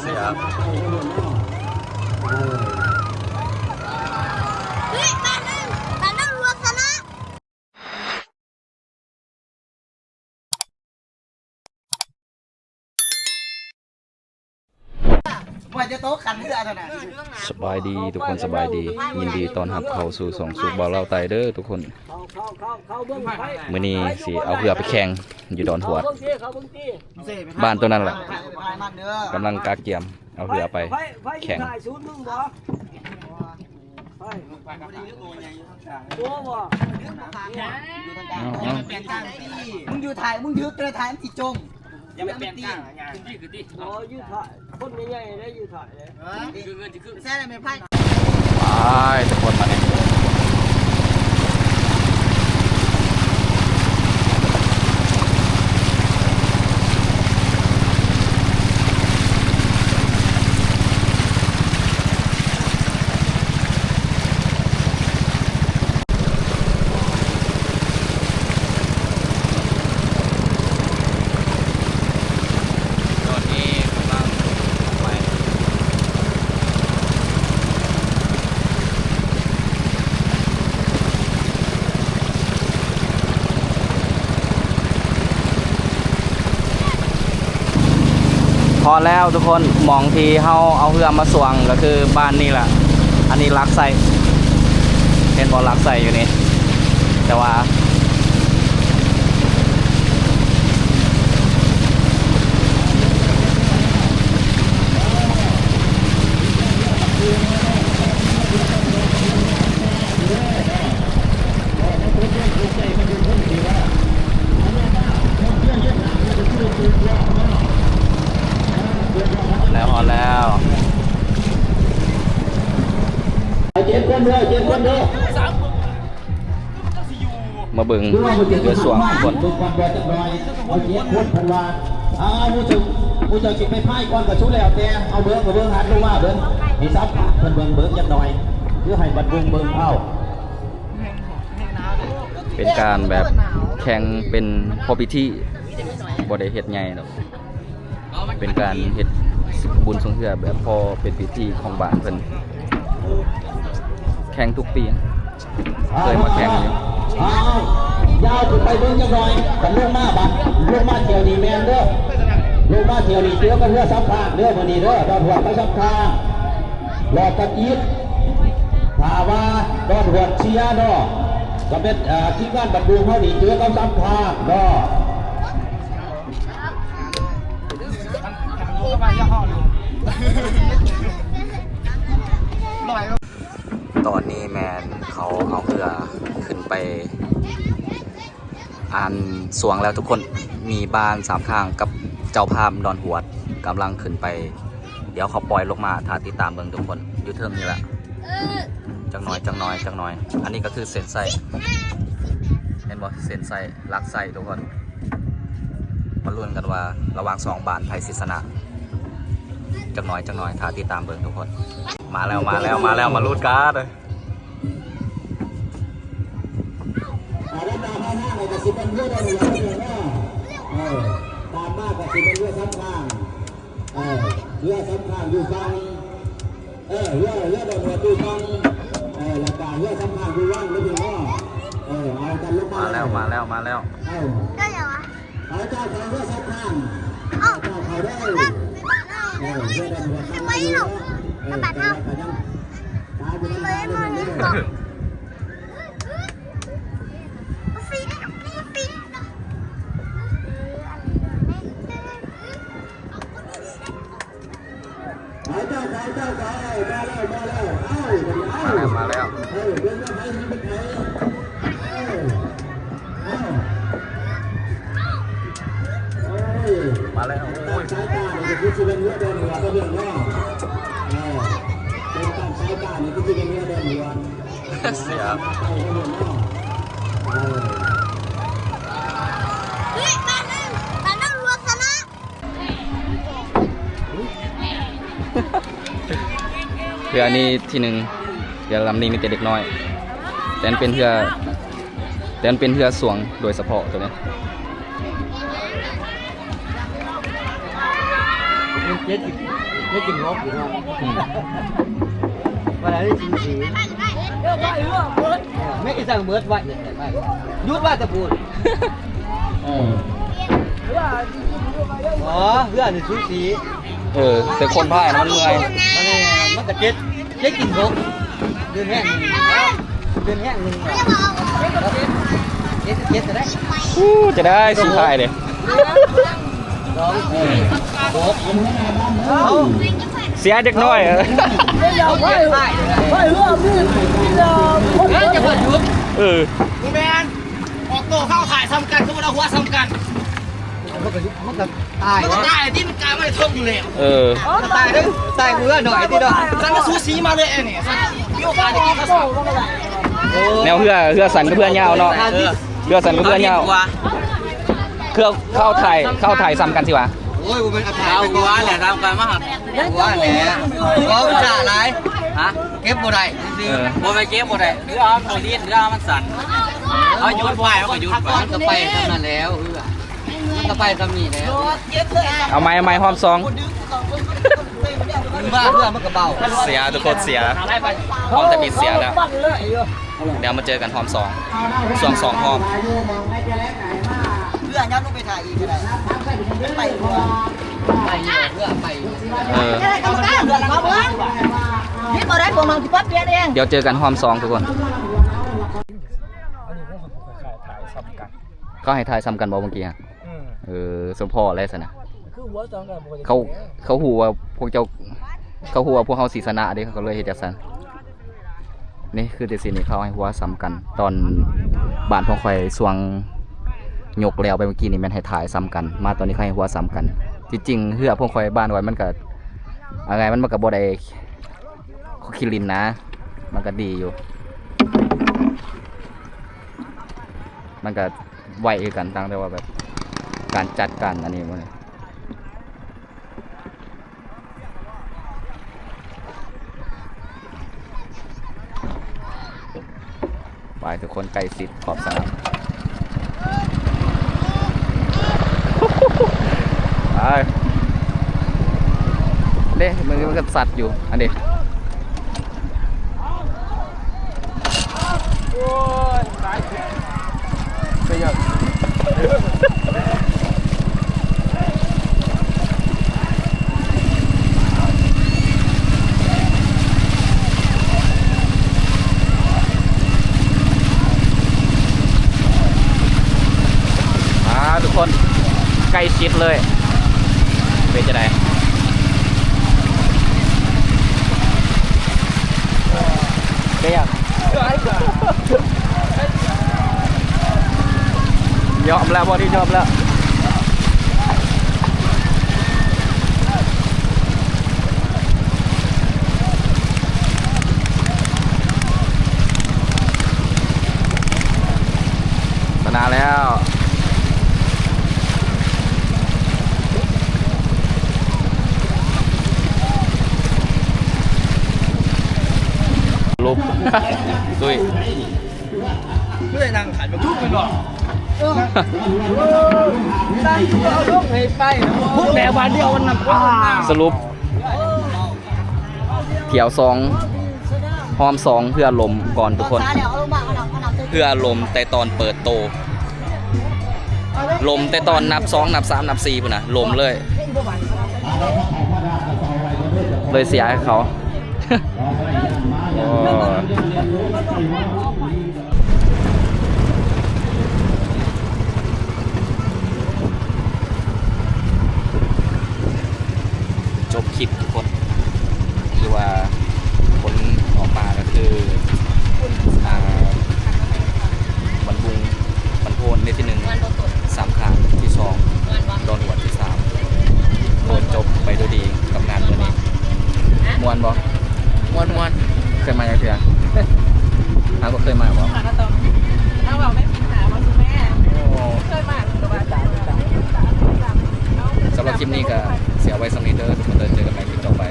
ເສຍ ເຮີ້ຍ ບ້ານນັ້ນ ບ້ານນັ້ນລວມຊະນະ. ສະບາຍດີທຸກຄົນ ສະບາຍດີ ຍິນດີຕ້ອນຮັບເຂົ້າສູ່ຊ່ອງສຸກບ່າວລາວໃຕ້ເດີທຸກຄົນ. ມື້ນີ້ຊິເອົາເຮືອໄປແຂ່ງຢູ່ດອນຫວດ ບ້ານໂຕນັ້ນລະ ກຳລັງກະກຽມເອົາເຮືອໄປແຂ່ງ. ຕົວບໍ່? ເອົາ ເອົາ ແປນກາງຕິ ມຶງຢູ່ຖ່າຍ ມຶງຖືກະຖ່າຍມັນຊິຈົມ. ຢ່າໄປແປນກາງ ຂຶ້ນຕິ ຂຶ້ນຕິ ບໍ່ ຢູ່ຖ່າຍ ຄົນໃຫຍ່ໆໄດ້ຢູ່ຖ່າຍເດ້. ເອີ ຄື ຄື ຄື ແຊະໄດ້ແມ່ນໄຜ? ໄປ ທຸກຄົນ ມານີ້. ຕອນນີ້ກຳລັງໄປ ຮອດແລ້ວທຸກຄົນ ໝ່ອງທີ່ເຮົາເອົາເຮືອມາຊ່ວງກໍຄືບ້ານນີ້ແຫຼະ. ອັນນີ້ຫຼັກໄສ້ ເຫັນບໍ່ ຫຼັກໄສ້ຢູ່ນີ້ ແຕ່ວ່າ ຮອດແລ້ວ ຮອດແລ້ວ ເຈັດຄົນເດີ ເຈັດຄົນເດີ. ມາເບິ່ງເຮືອຊ່ວງກ່ອນ ເບິ່ງກ່ອນ ເບິ່ງຈັກໜ່ອຍ ເອົາເຈັດຄົນ ເພິ່ນວ່າ ອ່າ ໝູ່ເຈົ້າ ໝູ່ເຈົ້າຊິໄປພາຍກ່ອນກໍສຸດແລ້ວແຕ່ ເອົາເບິ່ງ ເອົາເບິ່ງ ຫັນລົງມາເບິ່ງ ໃຫ້ຊາວບ້ານເພິ່ນເບິ່ງ ເບິ່ງຈັກໜ່ອຍ ຄືໃຫ້ບັດວົງເບິ່ງ ເອົາ ເປັນການແບບແຂ່ງເປັນພໍພິທີ ບໍ່ໄດ້ເຮັດໃຫຍ່ດອກ. ເປັນການເຮັດບຸນຊ່ວງເຮືອແບບພໍເປັນພິທີຂອງບ້ານເພິ່ນ ແຂ່ງທຸກປີ ເຄີຍມາແຂ່ງຢູ່. ອ້າວ ຍາວຂຶ້ນໄປເບິ່ງຈັກໜ່ອຍ ຄັນລົງມາບາດ ລົງມາທ່ຽວນີ້ແມ່ນເດີ ລົງມາທ່ຽວນີ້ເຈີກັບເຮືອສຳພາງເດີ ມື້ນີ້ເດີ ດອນຫວດກັບສຳພາງ ລອດກັບອີດ ຖ້າວ່າດອນຫວດເຊຍເນາະ ກໍແມ່ນ ເອີ ທີມງານບັນດຸງເຮົານີ້ເຈີກັບສຳພາງເນາະ. ຕອນນີ້ແມ່ນເຂົາເອົາເຮືອຂຶ້ນໄປ ອັນ ຊ່ວງແລ້ວທຸກຄົນ ມີບ້ານສາມຂ້າງກັບເຈົ້າພາບດອນຫວດກຳລັງຂຶ້ນໄປ ດຽວເຂົາປ່ອຍລົງມາ ຖ້າຕິດຕາມເບິ່ງທຸກຄົນ ຢູ່ເທິງນີ້ແຫຼະ ຈັກໜ້ອຍ ຈັກໜ້ອຍ ຈັກໜ້ອຍ. ອັນນີ້ກໍຄືເສັ້ນໄສ້ ເຫັນບໍ່ ເສັ້ນໄສ້ ຫຼັກໄສ້ທຸກຄົນ. ມາລຸ້ນກັນວ່າລະຫວ່າງສອງບ້ານໃຜຊິຊະນະ ຈັກໜ້ອຍ ຈັກໜ້ອຍ ຖ້າຕິດຕາມເບິ່ງທຸກຄົນ. ມາແລ້ວ ມາແລ້ວ ມາແລ້ວ ມາລຸ້ນກັນ. ຕາມມາກໍຊິເປັນເຮືອດອນຫວດເນາະ ເອີ ຕາມມາກໍຊິເປັນເຮືອສຳພາງ ເອີ ເຮືອສຳພາງຢູ່ຝັ່ງ ເອີ ເຮືອ ເຮືອດອນຫວດຢູ່ຝັ່ງ ເອີ ແລ້ວກໍເຮືອສຳພາງຢູ່ວັງເດີພີ່ນ້ອງເນາະ ເອີ ເອົາກັນລົງມາ ມາແລ້ວ ມາແລ້ວ ມາແລ້ວ ເອີ ໄດ້ຫຍັງວະ? ເອົາເຈົ້າເຂົ້າເຮືອສຳພາງ ເອົາ ເຈົ້າເຂົ້າເດີ ເອີ ເຮືອດອນຫວດ ໄປເນາະ ເອີ ໄປບາດເຮົາ ໄປຍັງ ໄປເນາະ ມາແລ້ວ ມາແລ້ວ ເອົ້າ ມາແລ້ວ ເອົ້າ ເບິ່ງວ່າໃຜຊິເປັນໃຜ ເອົ້າ ເອົ້າ ໂອ້ຍ ມາແລ້ວ ໂອ້ຍ ຕາມສາຍຕານີ້ກໍຄືຊິເປັນເຮືອດອນຫວດເນາະ ເອີ ເບິ່ງຕາມສາຍຕານີ້ຄືຊິເປັນເຮືອດອນຫວດ ເສຍ ເອີ ເຮີ້ຍ ບ້ານນັ້ນ ບ້ານນັ້ນລວມຊະນະ. ເຮືອອັນນີ້ທີໜຶ່ງ ເຮືອລຳນີ້ມີແຕ່ເດັກນ້ອຍ ແຕ່ອັນເປັນເຮືອ ແຕ່ມັນເປັນເຮືອສວງໂດຍສະເພາະໂຕນີ້. ມັນເຈັດ ເຈັດຈຸດຫົກຢູ່ເນາະ. ອືມ ວ່າໄດ້ສູສີ. ແມ່ນອີ່ສັງເບິດໄວ້ ຢຸດໄວ້ແຕ່ພຸ້ນ. ເອີ ອໍ ເຮືອນີ້ສູສີ. ເອີ ແຕ່ຄົນພາຍມັນເມື່ອຍ. ມັນ ມັນກໍເຈັດ ເຈັດຈຸດຫົກ ເດືອນແຮງໜຶ່ງ ເດືອນແຮງໜຶ່ງ ເຈັດ ເຈັດກໍໄດ້. ອູ້ ຈະໄດ້ຊິພາຍເດ້ ສອງ ສີ່ ຫົກ ເອົາ ເສຍເດັກນ້ອຍ. ເອີ ເອີ ຈະເປີດຢຸດ ເອີ ບໍ່ແມ່ນ ອອກໂຕເຂົ້າຖ່າຍສ່ຳກັນ ຄືວ່າເຮົາຫົວສ່ຳກັນ. ມັນກໍ ມັນກໍຕາຍ ມັນກໍຕາຍທີ່ມັນກາຍມາໄດ້ເທິງຢູ່ແລ້ວ. ເອີ ມັນກໍຕາຍເດີ ຕາຍເຮືອໜ້ອຍຕິດອກ. ສັນກໍສູສີມາເລີຍອັນນີ້ ສັນມີໂອກາດໄດ້ກິນເຂົ້າສານ. ໂອ້ ແນວເຮືອ ເຮືອສັ້ນກັບເຮືອຍາວເນາະ. ເອີ ເຮືອສັ້ນກັບເຮືອຍາວ ເຮືອເຂົ້າຖ່າຍ ເຂົ້າຖ່າຍສ່ຳກັນຊິຫວາ. ໂອ້ຍ ບໍ່ແມ່ນເອົາຖ່າຍ ເອົາຫົວແຫຼະ ຕາມກັນມາ ຫົວແຫຼະ ຫົວມັນຊ້າຫຼາຍ. ຮະ ເກັບບໍ່ໄດ້ຊື່ໆ. ເອີ ບໍ່ແມ່ນເກັບບໍ່ໄດ້ ເຮືອເຮົາບໍ່ລີ້ນ ເຮືອເຮົາມັນສັ້ນ ເຮົາຢຸດໄປ ມັນກໍຢຸດໄປ ມັນກໍໄປສ່ຳນັ້ນແລ້ວ ເຮືອ ມັນກໍໄປສ່ຳນີ້ແລ້ວ. ເອົາໃໝ່ ເອົາໃໝ່ ຮອບສອງ. ວ່າເຮືອມັນກໍເບົາ ເສຍ ທຸກຄົນເສຍ ຮອບທຳອິດເສຍແລ້ວ. ດຽວມາເຈີກັນຮອບສອງ ຊ່ວງສອງຮອບ. ເຮືອຍັບລົງໄປຖ່າຍອີກກໍໄດ້ ໄປ ໄປເຮືອໄປ. ເອີ ນີ້ບໍ່ໄດ້ ພວກນ້ອງຊິປັບປ່ຽນເອງ. ດຽວເຈີກັນຮອບສອງ ທຸກຄົນ. ອັນນີ້ພວກເຮົາກໍຄ້າຍໆຖ່າຍສ່ຳກັນ ເຂົາໃຫ້ຖ່າຍສ່ຳກັນບໍ່ເມື່ອກີ້? ອືມ ເອີ ສົມພໍແລ້ວຊັ້ນນະ ຄືຫົວສ່ຳກັນ. ເຂົາ ເຂົາຮູ້ວ່າພວກເຈົ້າ ເຂົາຮູ້ວ່າພວກເຮົາຊິຊະນະເດ້ ເຂົາກໍເລີຍເຮັດຈັ່ງຊັ້ນ. ນີ້ຄືແຕ່ຊີ້ນີ້ ເຂົາໃຫ້ຫົວສ່ຳກັນ. ຕອນບ້ານພວກຂ້ອຍຊ່ວງຍົກແລ້ວໄປເມື່ອກີ້ນີ້ ແມ່ນໃຫ້ຖ່າຍສ່ຳກັນ ມາຕອນນີ້ເຂົາໃຫ້ຫົວສ່ຳກັນ. ທີ່ຈິງເຮືອພວກຂ້ອຍ ບ້ານຂ້ອຍມັນກໍ ເອົາງ່າຍ ມັນ ມັນກໍບໍ່ໄດ້ຂີ້ຫຼິ້ນນະ ມັນກໍດີຢູ່ ມັນກໍໄວຄືກັນ ຕ່າງແຕ່ວ່າແບບການຈັດການອັນນີ້ໝົດ. ໄປ ທຸກຄົນ ໃກ້ຊິດຂອບສະໜາມ ໄປ ເດ້ ມັນ ມັນກໍສັດຢູ່ ອັນນີ້. ໂອ້ຍ ຕາຍ ເປັນຫຍັງ? ອ່າ ທຸກຄົນ ໃກ້ຊິດເລີຍ ເປັນຈັ່ງໃດ? ເປັນຫຍັງ? ຍອມແລ້ວ ບໍ່ໄດ້ຍອມແລ້ວ ຊະນະແລ້ວ. ຫຼຸບ ຕຸ້ຍ ເພື່ອນັ່ງຂັນບັກທຸກແມ່ນບໍ່? ເອີ ຕັ້ງຕົວລົງໃຫ້ໄປ ພຸ້ນແຫຼະ ບາດດຽວມັນນຳ ສະຫຼຸບ ຖ້ຽວສອງ ຮອບສອງ ເຮືອລົ້ມກ່ອນທຸກຄົນ ເຮືອລົ້ມແຕ່ຕອນເປີດໂຕ ລົ້ມແຕ່ຕອນນັບສອງ ນັບສາມ ນັບສີ່ພຸ້ນນະ ລົ້ມເລີຍ ເລີຍເສຍໃຫ້ເຂົາ ໂອ້. ຈົບຄລິບທຸກຄົນ ຄືວ່າຜົນອອກມາກໍຄື ອ່າ ວັນບຸງ ວັນໂພນເດ້ທີໜຶ່ງ ສາມຂາງທີສອງ ດອນຫວດທີສາມ ໂພນຈົບໄປດ້ວຍດີກັບງານມື້ນີ້. ມ່ວນບໍ່? ມ່ວນໆ. ເຄີຍມາຈັກເທື່ອ? ຫາບໍ່ເຄີຍມາບໍ່? ໂອ້ ສຳລັບຄລິບນີ້ກໍຊິເອົາໄວ້ສ່ຳນີ້ເດີ ທຸກຄົນເດີ ເຈີກັນໃໝ່ຄລິບຕໍ່ໄປ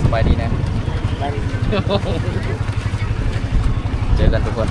ສະບາຍດີ ສະບາຍດີແນ່ ເຈີກັນທຸກຄົນ.